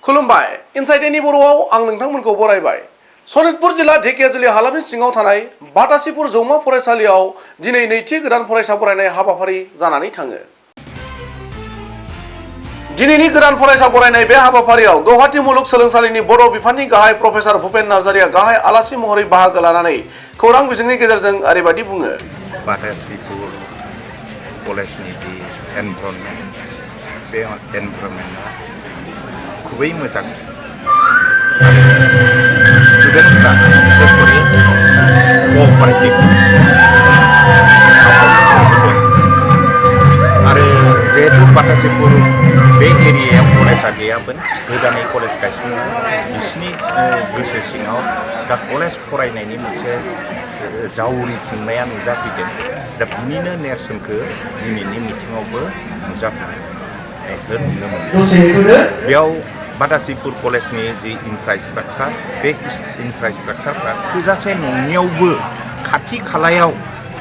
खुलुमबाय इनसाइडेनि बर'आव आं नोंथांमोनखौ बरायबाय। सनितपुर जिल्ला ढेकियाजुलि हालामनि सिङाव थानाय बाटासिपुर जौमा फरायसालियाव दिनै नैथि गोदान फरायसा बरायनाय हाबाफारि जानानै थाङो। दिनैनि गोदान फरायसा बरायनाय बे हाबाफारियाव गुवाहाटी मुलुगसोलोंसालिनि बर' बिफाननि गाहाय प्रफेसर भुपेन नार्जारिया गाहाय आलासि महरै बाहागो लानानै खौरां बिजोंनि गेजेरजों ओरैबायदि बुङो। बाटासिपुर कलेजनि जि एनभारनमेन्ट बे एनभारनमेन्टआ खुबै मोजां स्टुडेन्टफ्रा बिसेस करि क'अपारेटिभ आरो जिहेतु बाटासिपुर बे एरियायाव फरायसा गैयामोन गोदानै कलेज गायसननाय बिसिनि गोसो सिङाव दा कलेज फरायनायनि मोनसे जावरिखांनाया नुजाफैदों। दा बिनिनो नेरसोनखौ दिनैनि मिटिङावबो नुजाफैनायखौ नुनो मोनो। बेयाव बाटासिपुर कलेजनि जि इनफ्रास्ट्राक्चार बे इनफ्रास्ट्राक्चारफ्रा थोजासे नङियावबो खाथि खालायाव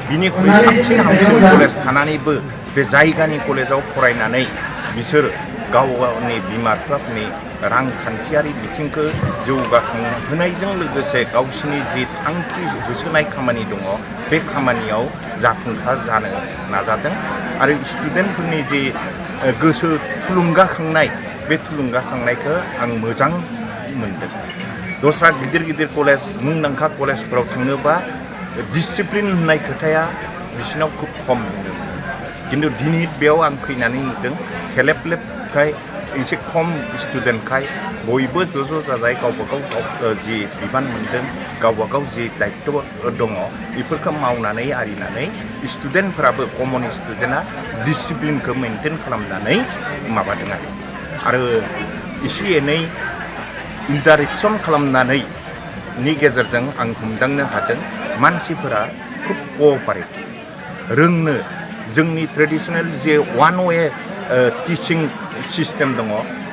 बिनिख्रुइ साबसिन हामसिन कलेज थानानैबो बे जायगानि कलेजाव फरायनानै बिसोर गाव गावनि बिमा बिफाफोरनि रांखान्थियारि बिथिंखौ जौगाखांहोनायजों लोगोसे गावसिनि जि थांखि होसोनाय खामानि दङ बे खामानियाव जाफुंसार जानो नाजादों आरो स्टुडेन्टफोरनि जि गोसो थुलुंगाखांनाय बे थुलुंगाखांनायखौ आं मोजां मोनदों। दस्रा गिदिर गिदिर कलेज मुंदांखा कलेजफोराव थाङोबा डिसिप्लिन होननाय खोथाया बिसिनाव खुब खम नुनो मोनो। खिन्थु दिनै बेयाव आं फैनानै नुदों खेलेबलेबखाय एसे खम स्टुडेन्टखाय बयबो ज' जाजाय गावबागाव जि बिबान मोनदों गावबागाव जि दायित्व दङ बेफोरखौ मावनानै आरिनानै स्टुडेन्टफोराबो कमन स्टुडेन्टआ डिसिप्लिनखौ मेनटेन खालामनानै माबादों आरो एसे एनै इन्टारेक्सन खालामनानै नि गेजेरजों आं हमदांनो हादों मानसिफोरा खुब क'अपारेटिभ रोंनो जोंनि ट्रेडिसनेल जे वान वे टिचिं सिस्टेम दङ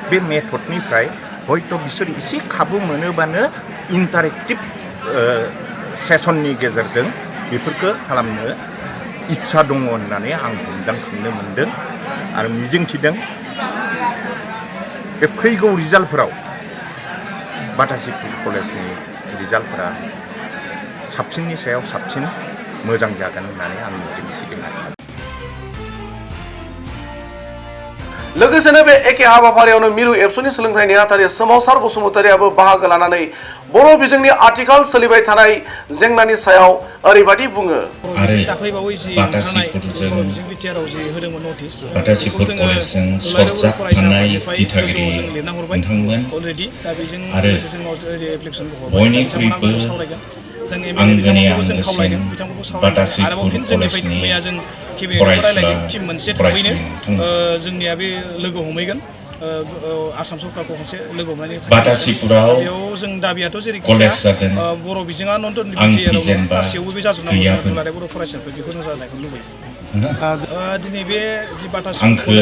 बे मेथडनिफ्राय हयथ' बिसोर एसे खाबु मोनोबानो इन्टारेक्टिभ सेसननि गेजेरजों बेफोरखौ खालामनो इच्छा दङ होननानै आं हमदांखांनो मोनदों आरो मिजिंथिदों बे फैगौ रिजाल्टफोराव बाटासिपुर कलेजनि रिजाल्टफोरा साबसिननि सायाव साबसिन मोजां जागोन होननानै आं मिजिंथिदों। लोगोसेनो बे एखे हाबाफारियावनो मिरु एबसुनि सोलोंथाइ नेहाथारि सोमावसार बसुमतारियाबो बाहागो लानानै बर' बिजोंनि आथिखाल सोलिबाय थानाय जेंनानि सायाव ओरैबायदि बुङो। दाख्लैबावै जि ओंखारनाय बर' बिजों बिटिआरआव जि होदोंमोन नटिस बेखौ जोङो दुलाराय फरायसाफोरनिफ्राय गोजौआव जों लिरना हरबाय अलरेडि दा बेजों लोगोसे जोंनाव एप्लिकेसनबो हरबाय बिथांमोना बेखौ सावरायगोन जों एमएलए बिथांमोनखौबो जों खावलायदों बिथांमोनखौ सावरायगोन आरोबाव फिन जोंनिफ्राय मैया जों केबिनेटआव रायलायदों टिम मोनसे थाबैनो जोंनिया बे लोगो हमहैगोन आसाम सरकारखौ खनसे लोगो हमनायनि बाटासिपुराव बेयाव जों दाबियाथ' जेरैखिजाया बर' बिजोङा नन बिटिआरआव गासैयावबो बे जाजोबनांगौ दुलाराय बर' फरायसाफोर बेखौनो जानायखौ लुबैयो। दिनै बे जि आंखौ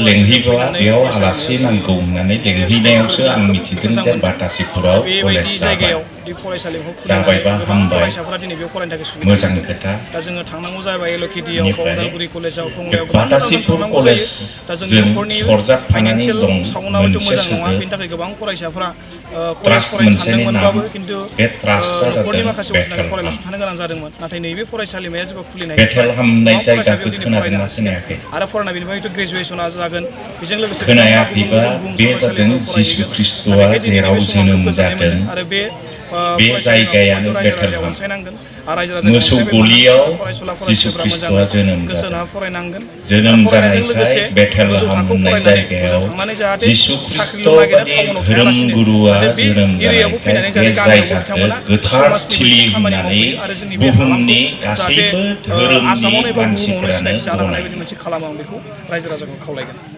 लेंहैबा बेयाव आलासि नांगौ होननानै लेंहैनायावसो आं मिथिदों जे बाटासिपुराव कलेज जायगायाव फरायसालिखौ जाबायबा हामबाय फरायसाफोरा दिनै बेयाव फरायनो थाखाय सुबिदा मोजां खोथा। दा जोङो थांनांगौ जाबाय एलकेडियाव उदालगुरि कलेजाव टंलायाव बाटासिपुर कलेज दा जोंनि न'खरनि फाइनान्सियेल साउन्डआबोथ' मोजां नङा बेनि थाखाय गोबां फरायसाफ्रा कलेज फरायनो सानदोंमोनबाबो खिन्थु न'खरनि माखासे उसुबिदानि फरायलासिनो थानो गोनां जादोंमोन नाथाय नैबे फरायसालिमाया जेब्ला खुलिनायनिफ्राय गोबां फरायसाफोरा दिनै फरायनो हासिगोन आरो फरायना बेनिफ्राय हयथ' ग्रेजुवेसना जागोन बेजों लोगोसे खोनायाखैबा बे जादों जिसु ख्रिस्ट'आ जेराव जोनोम जादों बे जायगायानो बेथेलहेम मोसौ गलियाव जिसु ख्रिस्ट'आ जोनोम जादों। जोनोम जानायखाय बेथेलहेम होननाय जायगायाव जिसु ख्रिस्ट' बायदि धोरोम गुरुआ जोनोम जानायखाय बे जायगाखौ गोथार थिलि होननानै बुहुमनि गासैबो धोरोमनि मानसिफोरानो गनायो। मोनसे खालामो आं बेखौ रायजो राजाखौ खावलायगोन।